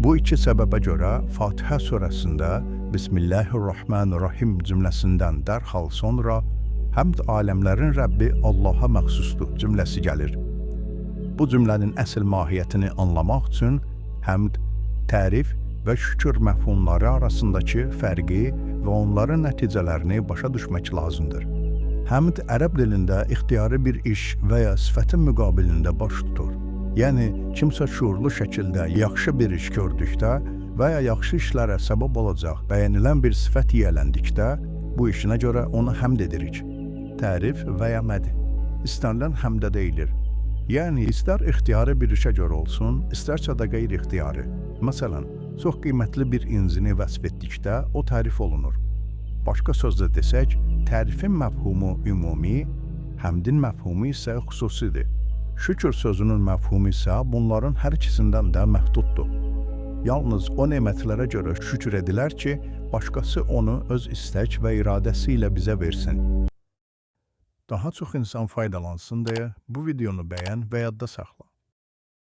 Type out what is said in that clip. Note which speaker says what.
Speaker 1: Bu iki səbəbə görə Fatihə surəsində Bismillahirrahmanirrahim cümləsindən dərhal sonra "Həmd aləmlərin Rəbbi Allaha məxsusdur" cümləsi gəlir. Bu cümlənin əsl mahiyyətini anlamaq üçün həmd, tərif və şükür məfhumları arasındakı fərqi və onların nəticələrini başa düşmək lazımdır. Həmd ərəb dilində ixtiyari bir iş və ya sifətin müqabilində baş tutur. Yəni kimsə şuurlu şəkildə yaxşı bir iş gördükdə və ya yaxşı işlərə səbəb olacaq bəyənilən bir sifət yiyələndikdə bu işinə görə onu həmd edirik. Tərif və ya mədh istənilən həmdə deyilir. Yəni istər ixtiyari bir işə görə olsun, istərsə də qeyri-ixtiyari. Məsələn, çox qiymətli bir incini vəsf etdikdə o tərif olunur. Başqa sözlə desək, tərifin məfhumu ümumi, həmdin məfhumu isə xüsusidir. Şükür sözünün məfhumu isə bunların hər ikisindən də məhduddur. Yalnız o nemətlərə görə şükür edilər ki, başqası onu öz istək və iradəsi ilə bizə versin. Daha çox insan faydalansın deyə bu videonu bəyən və yadda saxla.